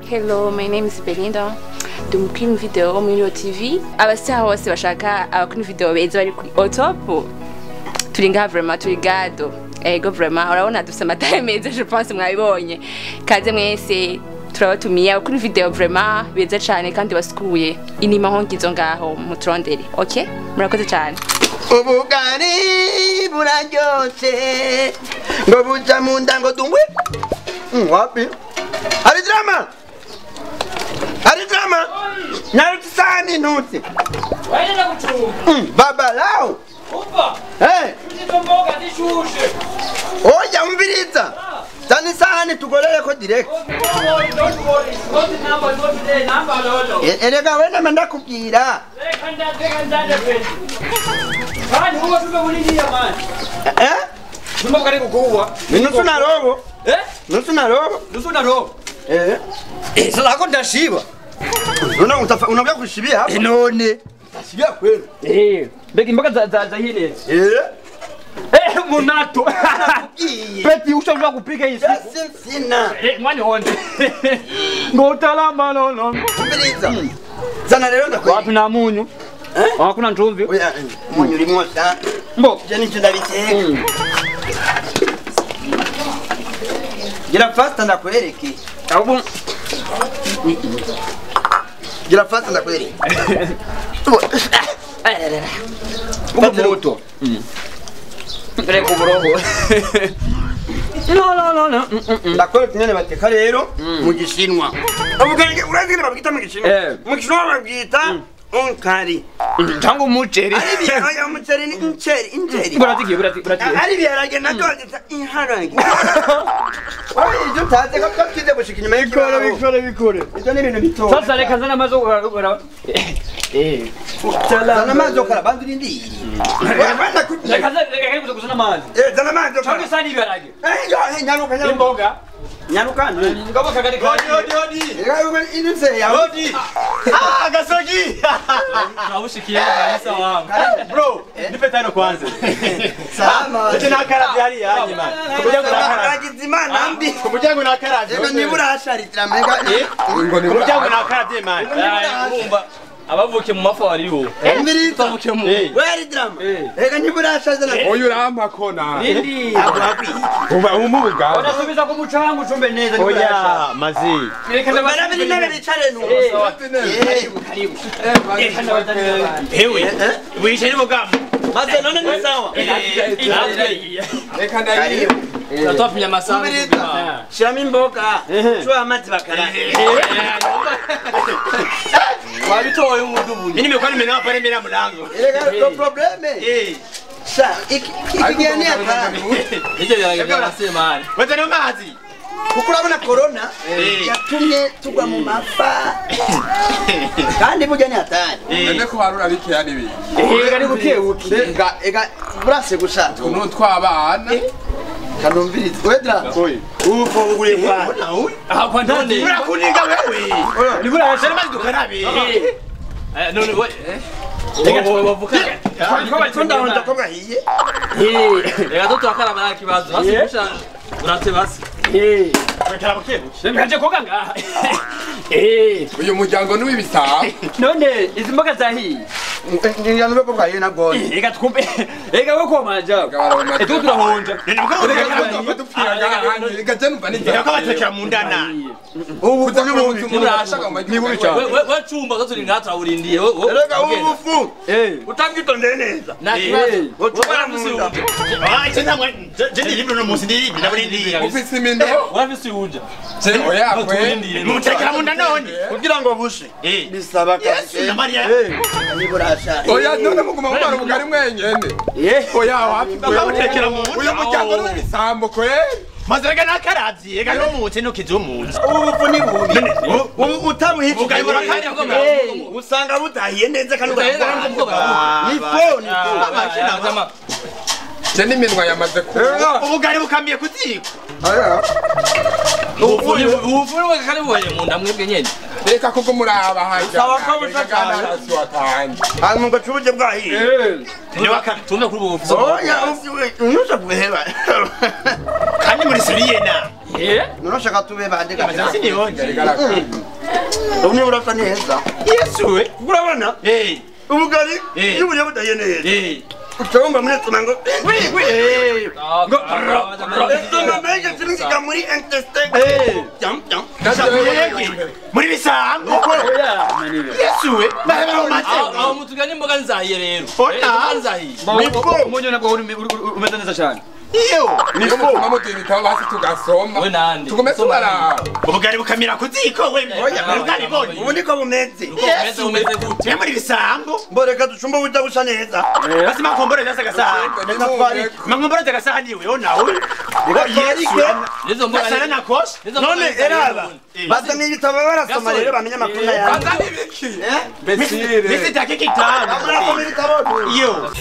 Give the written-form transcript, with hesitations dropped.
Hello, my name is Belinda. Ndi umukinyi video muri Royal TV. Abastar bose bashaka abakinyi video beza bari kuri au top. Turi ngaha vraiment, turi gado. Ego vraiment, urabona dufise amatara meza, je pense mwabibonye. Kaze mwese turabatumiye abakinyi video vraiment beza cane kandi basukuye. Inima hongizo ngaho muturondere. Okay? Murakoze cane. Ubugari buraryoshe ngo buja mu nda ngo dungwe. Wapi? Ari drama. Ari drama. Narutsi ntuti. Waenda kuchumba. Baba lao. Umva. Eh. Tuzitomboka zishushe. Oya umviriza. Zani sahani tugorere ko direct. Don't worry. Not number, not today, number lolo. Erega wena mandakubwira. Reka ndade pesi. Mani huwa tumebulilia mani. Eh? Tumba karibu kuwa. Ni nusu na robo. Eh? Nusu na robo. Nusu na robo. Eh. Eh, sasa hako ndashiba. Unaongea kushibia hapa? None. Ndashibia kweli. Eh, beki mboga za hili. Eh. Eh, munato. Peti ushaanza kupika hizi. Sina. Eh, mwani honde. Ngotala malolo. Umbiliza. Zana leo ndakwe. Wapi na munyu? Eh? Hakuna ntumvi. Oya, munyu rimwe sa. Mbo, je nicho ndabiteka. Gira fast ndakwereke. Abo. Gira fast ndakwereke. Uko moto. Reko burongo. No no no no. Ndakwereke nyene bateka rero mu gishinwa. Ubugenge urazira babwita mu gishinwa. Mu gishinwa babwita unkari. Tangu umuceri. Ari biharage umuceri ni inceri inceri. Buratigiye buratigiye. Ari biharage nabyo bagita inharage. Oye ibyo utaze ko twize gushika inyuma y'ikibaro. Bikore. Ibyo ni ibintu bito. Sasa reka zana amazi ukara. Eh. Zana amazi ukara banzu rindi. Reka reka kuzana amazi. Eh zana amazi ukara. Cyangwa sani ibiharage. Eh nyaruka nyaruka. Imboga. Nyaruka. Ngabo kagari Odi odi odi. Inuse ya. Odi. Ah gasogi. Tunawushikia kabisa wangu. Bro, nipe tano kwanza. Sama. Eti nakaravye hali yanyu man. Kumuryango nakaravye. Imana mbi. Kumuryango nakaravye. Ego nibura hasharitira mbega. Kumuryango nakaravye man. Urumva abavuke mu mafa wariho. Umviriza. Abavuke mu. Weri drama. Ego nibura hasharitira. Oyu urampa kona. Nindi. Uba umubuga. Unasubiza ku mucanga ucumbe neza. Oya mazi. Reka barabiri nabe bicare nu. Karibu karibu. Ewe. Wicaye n'umugambo. Maze none ni sawa. Reka ndariyo. Natwapimye amasaha. Umviriza. Shiramo imboga. Shuha amazi bakaranga. Wabitoye umudubu. Mimi nimekuwa nimenawa pale mbele ya mlango. Erega no probleme. Eh. Sha ikigani hapa. Ije byaragenda nasema. Wewe ni mazi. Kuko urabona corona yatumye tugwa mu mafa. Kandi burya ni hatari. Nende ko harura bikeya nibi. Ega ni buke buke. Ega ega burase gusha. Tuno twabana. Kanumviriza. Wedra. Oyi. Upo ugure kwa. Ah kwa none. Urakuniga wewe. Ni burashe mazi dukarabe. Eh none we. Reka bavuka. Ko ndabona ko gahiye. Eh. Reka turakara nta kibazo. Basi gusha urate basi. Eh. Rekera buke buke. Nkaje koga ngaha. Eh. Uyu muryango ni w'ibisabo. None izi mboga zahiye. Ngira ko bwahiye nagone. Reka twumve. Reka we koma jago. Etu turahonja. Dupfira ngaha. Reka je numva ni. Reka batekera mu ndana. Ubu ni bubi cyane. We cumba zo turi ngaha turawurindiye. Reka ubufu. Eh. Utangitondeye neza. Nta kibazo. Ucubara mu nda. Ah, je namwe je ndiri no munsi ndiri ndaburindiye. Ufise imindo. Urafise uwuja. Je oya kwe. Mutekera mu nda none. Kugira ngo bushe. Bisaba Yesu na Maria. Niburasha. Oya none muguma mumara ubugari mwenyene. Oya wapi bamutekera mu nda. Uyu muryango ni w'ibisambo kwe. Maze rega nakaravye rega n'umutse ntukizumutse. Ubu ni bubi. Ubu utabuhije. Ubugari burakanya usanga budahiye neza kandi ni fo ni fo. Je n'iminwa yamaze kuba. Ubugari bukamiye kuziko. Ubu kari buye mu nda mwebwe nyene. Reka kuko muraba hajya. Sawa ko bushaka. Hanyuma ngo cubuje bwahiye. Niwaka tumve kuri ubu. Oya, unyuza guheba. Kandi muri seriye na. None ushaka tube bande Amazasi ni yonje. Ubu niba urasa neza. Yesu we. Urabona? Ubugari iyo buriye budahiye neza. Ucomba muri estomac ngo Oui. Ngo estomac mbega kirungika muri intestin. Jam jam. Muri bisango. Yesu we. Aho mutuganye imboga nzahiye rero. Ona. Nzahiye. Umunyu nabwo umeze neza cyane. Iyo. Niko mutuma muduha ibitabo basi tugasoma. We nande. Tugume tubaraba. Ubugari bukamira ku ziko we. Ubugari boni. Ubu niko bumeze. Umeze umeze gute? Mwe muri bisambo. Mboreka ducumba uburyo busa neza. Basi makombore vyasa gasahani. Makombore gasahani we ona we. Reka Nizo mboga. Gasana nakosha. None eraba. Bazana ibitabo barasoma rero bamenye amakuru yawe. Bazana ibiki? Besire. Misi dakika 5. Barasoma ibitabo. Iyo.